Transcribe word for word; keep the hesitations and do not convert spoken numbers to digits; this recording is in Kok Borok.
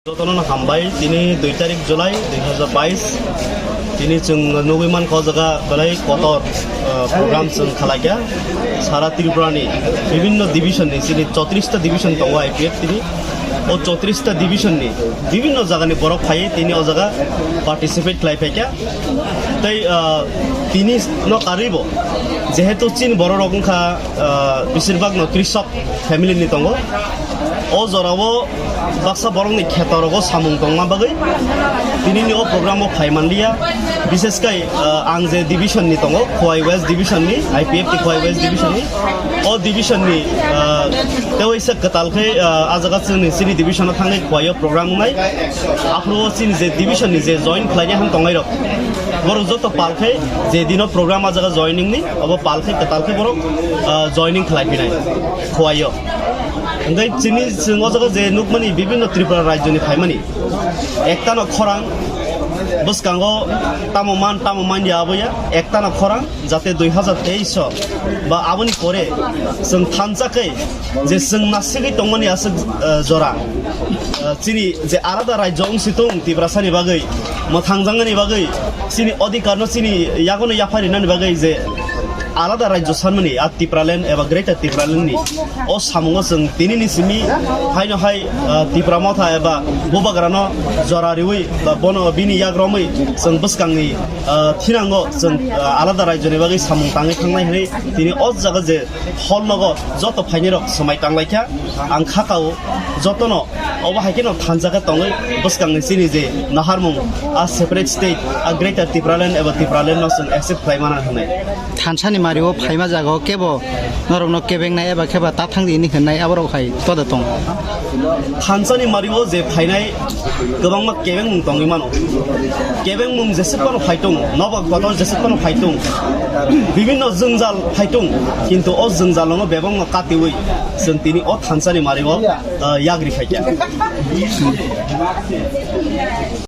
Jotono hambai, tini dui tarik July dui hazar bais. Tini chwng nugwi mankha o jaga belai kotor, ah, program chwng khalaikha. Sara Tripura ni bibinno division ni, chini chotris ta division tongo I P F T ni. O chotris ta division ni bibinno jaga ni borok phaiwi tini o jaga participate khlai phaikha. Tei, ah, tini no karwi bo jehetu chini borok rok wngkha, ah, besir bak no krisok family ni tongo. O jorao baksa borokni kheto rogo samung tongma bagwi tinini o program o phai manliya. Bishesh kai, ah, ang je division ni tongo, Khowai West division ni, I P F T Khowai West division ni. O division ni, ah, tei waisa kwtal khe, ah, a jaga chwngni chini division o thangwi Khowai o program wngnai. Aphuru o chini je division ni je join khlainai ham tongnai rok, borok joto pal khe je dino program a jaga joining ni, obo pal khe kwtal khe borok, ah, joining khlai phinai Khowai o. Hingke chini chwng o jaga je nukmani bibinno Tripura rajyoni phaimani, ektano khorang bwskango tamo man tamo man ya abo ya, ektano khorang jate dui hazar teis o ba aboni pore chwng thansa khe je chwng nasigwi tongmani aswk, eh, jora, eh, chini je alada rajyo wngsi tung Tiprasani bagwi, mwthangjaknani bagwi, chini odhikarno chini yagono yapharinani bagwi je alada rajyo sanmani, a Tipraland eba Greater Tipraland ni o samungo chwng tinini simi haino hai, ah, Tipra Motha eba Bubagrano jora riwi ba bono bini yak romwi chwng bwskangni, ah, thinango chwng, ah, alada rajyoni bagwi samung tangwi thangnai hwnwi tini o jaga je hall nogo joto phainai rok swmai tanglaikha. Ang kha kao jotono obo hai kheno thansa khe tongwi bwskangni chini je naharmung, a separate state, a Greater Tipraland eba Tipraland no chwng accept khlai mana hwnwi. Thansani mario phaima jaga o kebo norokno kebengnai eba khe ba ta thang di hinwi hwnnai aborok hai to da tong. Thansani mario je phainai kwbangma kebengmung tongwi mano. Kebengmung jeswk phano phai tung, nobar kotor jeswk phano phai tung, bibinno jwngjal phai tung, kintu o jwngjal no bebakno katiwi chwng tini o thansani mario, ah, yagri phaikha.